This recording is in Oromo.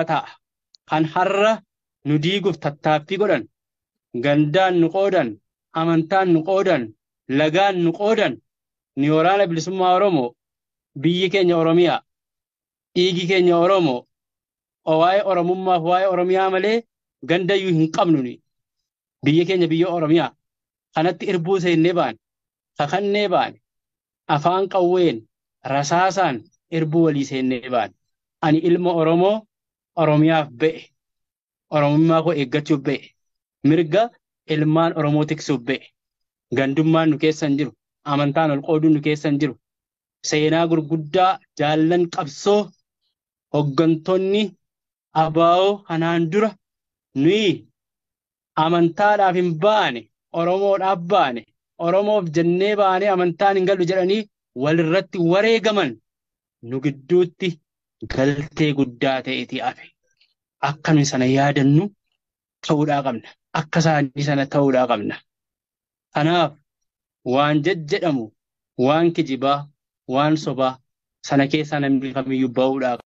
ta'a. Kan har'a nu diiguuf tattaaffii godhan, gandaan nu qoodan, amantaan nu qoodan, lagaan nu qoodan, ni waraana bilisummaa Oromoo, biyyi keenya Oromiyaa, dhiigi keenya Oromoo, waa'ee Oromummaaf waa'ee Oromiyaa malee gandayyuu hin qabnu ni. Biyyi keenya biyya Oromiyaa. Kanatti irbuu seennee baane, kakannee baane, afaan qawween, rasaasaan irbuu walii seennee baane. Ani ilma Oromoo Oromiyaaf ba'e. Oromummaa koo eeggachuuf ba'e. Mirga ilmaan Oromoo tiksuuf ba'e. Gandummaan nu keessa hin jiru. Amantaan ol qooduun nu keessa hin jiru. Seenaa gurguddaa jaallan qabsoo hoggantoonni ABO kanaan dura nuyi amantaadhaaf hin baane, Oromoodhaaf baane, Oromoof jennee baane amantaan hin galu jedhanii walirratti wareegaman nu gidduutti galtee guddaa ta'eeti hafe. Akka nuyi sana yaadannu ta'uudhaa qabna. Akka isaanii sana ta'uudhaa qabna. Kanaaf waan jajjedhamu, waan kijibaa, waan sobaa sana keessaa namni kamiyyuu ba'uudhaa qaba.